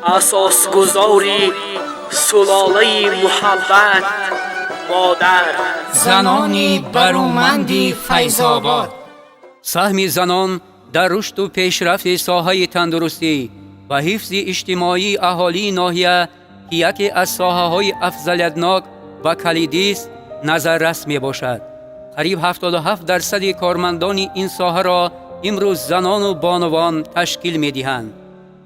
Асосгузори сулолаи муҳаббат, модар. Занони баруманди Файзобод. Саҳми занон дар рушду пешрафти соҳаи тандурустӣ ва ҳифзи иҷтимоии аҳолии ноҳия, ки яке аз соҳаҳои афзалиятнок ва калидист, назаррас мебошад. Қариб 77 дарсади кормандони ин соҳаро имрӯз занону бонувон ташкил медиҳанд.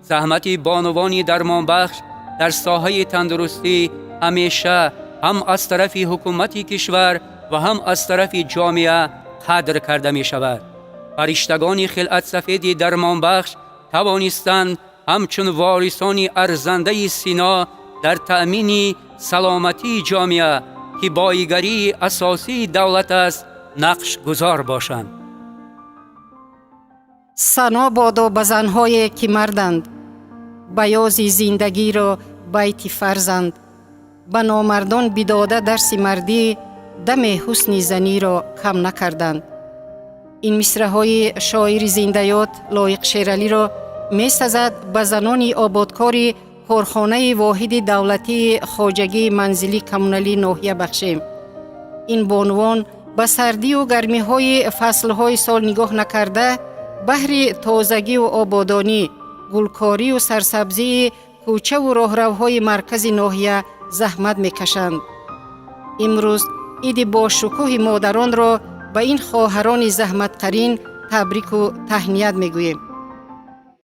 Заҳмати бонувони дармонбахш дар соҳаи тандурустӣ ҳамеша ҳам аз тарафи ҳукумати кишвар ва ҳам аз тарафи ҷомеа қадр карда мешавад. Фариштагони хилъатсафеди дармонбахш тавонистанд ҳамчун ворисони арзандаи Сино дар таъмини саломатии ҷомеа, ки боигарии асосии давлат аст, нақшгузор бошанд. Сано бодо ба занҳое, ки марданд, баёзи зиндагиро байти фарзанд, ба номардон бидода дарси мардӣ, даме ҳусни заниро кам накарданд. Ин мисраҳои шоири зиндаёд Лоиқ Шералиро месазад ба занони ободкори корхонаи воҳиди давлатии хоҷагии манзилӣ коммуналии ноҳия бахшем. Ин бонувон ба сардию гармиҳои фаслҳои сол нигоҳ накарда, баҳри тозагиву ободонӣ, гулкорию сарсабзии кӯчаву роҳравҳои маркази ноҳия заҳмат мекашанд. Имрӯз иди бошукӯҳи модаронро ба ин хоҳарони заҳматқарин табрику таҳният мегӯем.